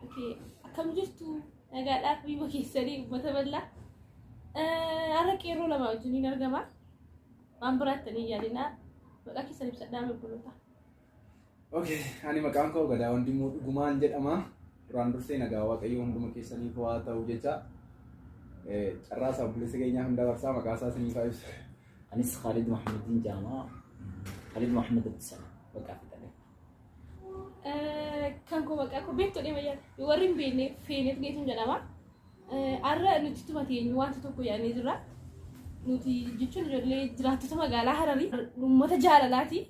Okay, akkam jirtu nagaadhaaf biyya keessanii uummata bal'aa. Har'a qeerroo lama wajjiniin argama. Waan biraattanii yaadinaa. Maqaa keessan ibsadhaa obboloota. Okay, ani maqaan koo Gadaa Wandimuu Dhugumaan jedhama. Duraan dursee nagaa Waaqayyoo hunduma keessaniif haa ta'u jecha carraa isaa obboleessa keenyaa hunda barsaa maqaa isaa isiniif haa ibsu. Anis Khalid Muhammadiin jedhama. Khalid Muhammad Abdusalaam maqaa fixadhe. Kan koo maqaa koo beektu dhima yaada. Warri hin beekne Feenet Geetuun jedhama. Har'a nuti tuma teenyu wanta tokko yaadnee jirra. Nuti jechuun ijoollee jiraattota magaalaa Hararii uummata jaalalaati.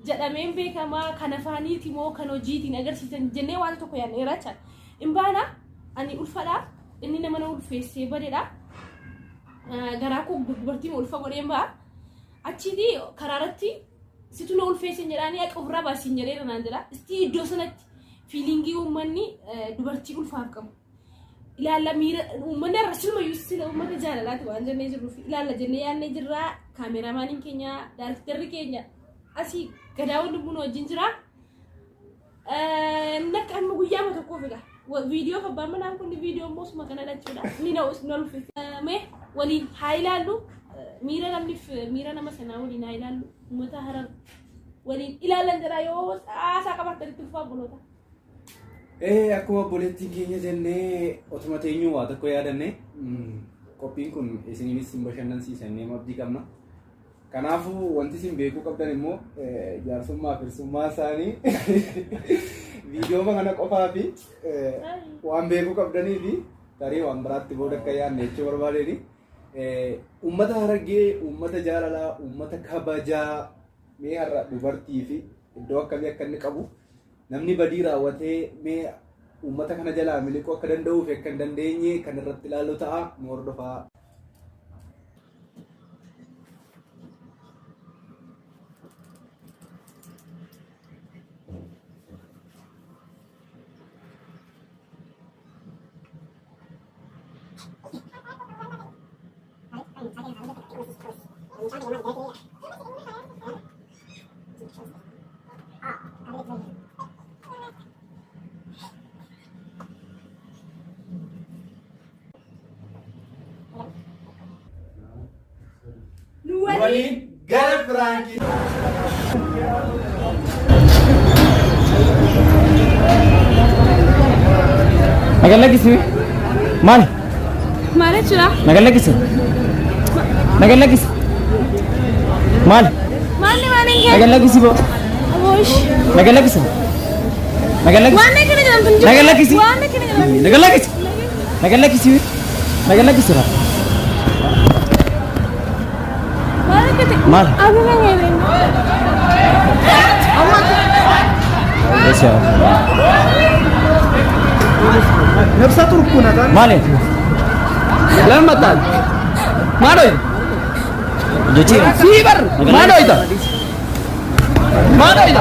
Jedhameen beekamaa kan afaaniiti moo kan hojiitiin agarsiisan jennee wanta tokko yaadneera jechaadha. Hin baana ani ulfadha inni nama na ulfeessee badedha. Garaa koo dubartiin ulfa godheen ba'a. Achiiti karaa irratti situ na ulfeessin jedhaanii akka ofirraa baasiin jedheera naan jedha. Istii iddoo sanatti fiilingii uummanni dubartii ulfaaf qabu. Ilaalla miira uummanni har'a silumayyuu sila uummata jaalalaati waan jennee jirruuf ilaalla jennee yaadnee jirra. Kaameraamaaniin keenya daarektarri keenya asii Gadaa Wandimuu nu wajjin jira. Inni akka amma guyyaama tokkoof egaa viidiyoo abbaan manaan kun viidiyoo immoo suma kana jechuudha. Inni na na ulfeesse. Mee waliin haa ilaallu miira namniif miira nama sanaa waliin haa ilaallu uummata Harar waliin ilaalan jedha yoo haasaa qabaatanitti fufaa obboloota. Akkuma obboleettiin keenya jennee otuma teenyuu waa tokko yaadanne qophiin kun isiniinis hin bashannansiisa jennee abdii qabna. Kanaafuu wanti isin beekuu qabdan immoo jaarsummaa fi hirsummaa isaanii viidiyoo kana qofaa fi waan beekuu qabdanii fi tarii waan biraatti booda akka yaadne jechuu barbaadeen uummata Harargee, uummata jaalalaa, uummata kabajaa mee har'a dubartii fi iddoo akkamii akka inni qabu namni badii raawwatee mee uummata kana jalaa miliquu akka danda'uu fi akka hin dandeenye kan irratti ilaallu ta'a nu hordofaa. Nu waliin gara piraankii. Nagan lakkisi. Maali? Maal jechuudha? Nagan lakkisi. Nagan lakkisi. Maali? Maalli maaliin kee? Nagan lakkisi boo. Aboosh. Nagan lakkisi. Nagan lakkisi. Waan akkana jedhamtu hin jiru. Nagan lakkisi. Waan akkana jedhamtu. Nagan lakkisi. Nagan lakkisi. Nagan lakkisi. Maal akka ta'e? Maal? Ababa nyaatan. Eessa? ነፍሰ ጡር እኮ ናት። Maali? ለምን መጣል? ማን ሆይ Jechi. ሲበር ማን ሆይታ ማን ሆይታ